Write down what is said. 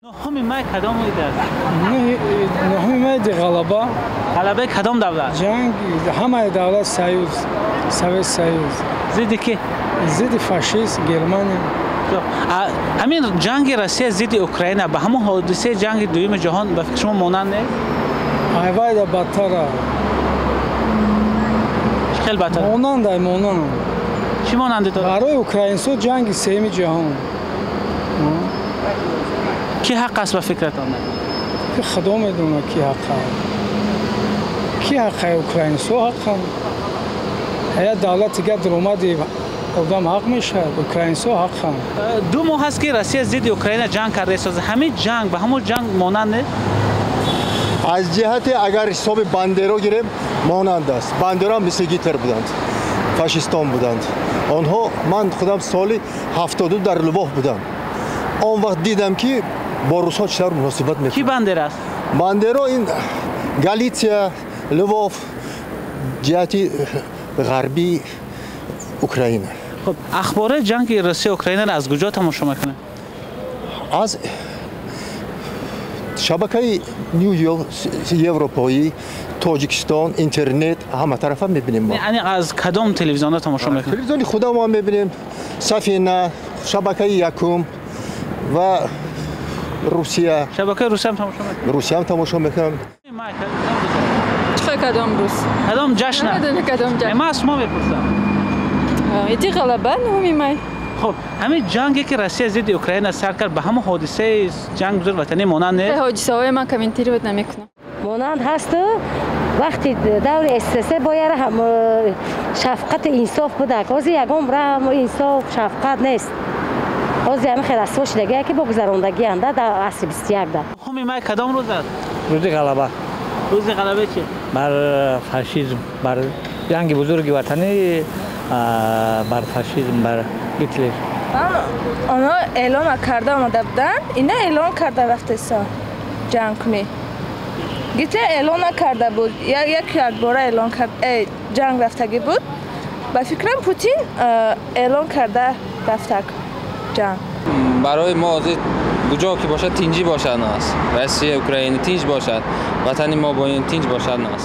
9 май кадом ид аст? 9 май ғалаба. Ғалабаи кадом давлат? Ҷанг ҳамаи давлат Союз, Совет Союз. Зидди ки? Зидди фашист Германия. Ҳамин ҷанги Россия зидди Украина ба ҳамон ҳодисаи ҷанги дуюми ҷаҳон ба фикри шумо монанд нест? Айвайда бадтара. Чӣ хел бадтар? Монандай, монанд. Чӣ монанди дорад? Барои украинсо ҷанги сеюми ҷаҳон. Ки ҳақ аст ба фикратон? Ки худо медонад ки ҳақ аст. Ки ҳақ аст? Украинсо ҳақанд. Як давлати дигар даромади одам ҳақ мешавад, украинсо ҳақанд. 2 моҳ аст ки Россия зидди Украина ҷанг кардааст. Ҳамин ҷанг ба ҳамон ҷанг монанд нест? Аз ҷиҳати агар ҳисоби Бандеро гирем, монанд аст. Бандеро мисли Гитлер буданд, фашистон буданд. Онҳо, ман худам соли 72 дар Лвов будам. Он вақт дидам ки бо русҳо чӣ тавр муносибат мекунанд. Ки Бандера аст? Бандеро ин Галитсия, Лвов, ҷиҳати ғарбии Украина. Хуб, ахбори ҷанги Россия Украинаро аз куҷо тамошо мекунед? Аз шабакаи Нью Европоӣ, Тоҷикистон, интернет, ҳама тарафа мебинем мо. Яъне аз кадом телевизионҳо тамошо мекунед? Телевизиони худамон мебинем, Сафина, шабакаи Якум ва Русия. Шабакаи Русия ҳам тамошо мекунед? Русия ҳам тамошо мекунам. Чӣ кадом рӯз? Кадом ҷашн? Намедонам кадом ҷашн. Ман аз шумо мепурсам. Иди ғалаба 9 май. Хуб, ҳамин ҷанге ки Россия зидди Украина сар кард ба ҳамон ҳодисаи ҷанг бузург ватанӣ монанд нест? Ҳодисаҳои ман комментировать намекунам. Монанд ҳасту вақти даври СССР бояд шафқати инсоф будак. Ҳозир ягон раҳму инсоф, шафқат нест. Ҳозир ҳамин хел расво шудагие ки бо гузарондагианд дар асри 21-да. 9 май кадом рӯз аст? Рӯзи ғалаба. Рӯзи ғалаба чи? Бар фашизм, бар ҷанги бузурги ватанӣ, бар фашизм, бар Гитлер. Онҳо эълон карда омада буданд, ина эълон карда рафтеса ҷанг кунӣ. Гитлер эълон накарда буд, як якбора эълон кард, ҷанг рафтагӣ буд. Ба фикрам Путин эълон карда рафтак ҷанг. Барои мо ҳозир куҷо ки бошад тинҷӣ бошад нас. Россия, Украина тинҷ бошад, ватани мо бо ин тинҷ бошад нас.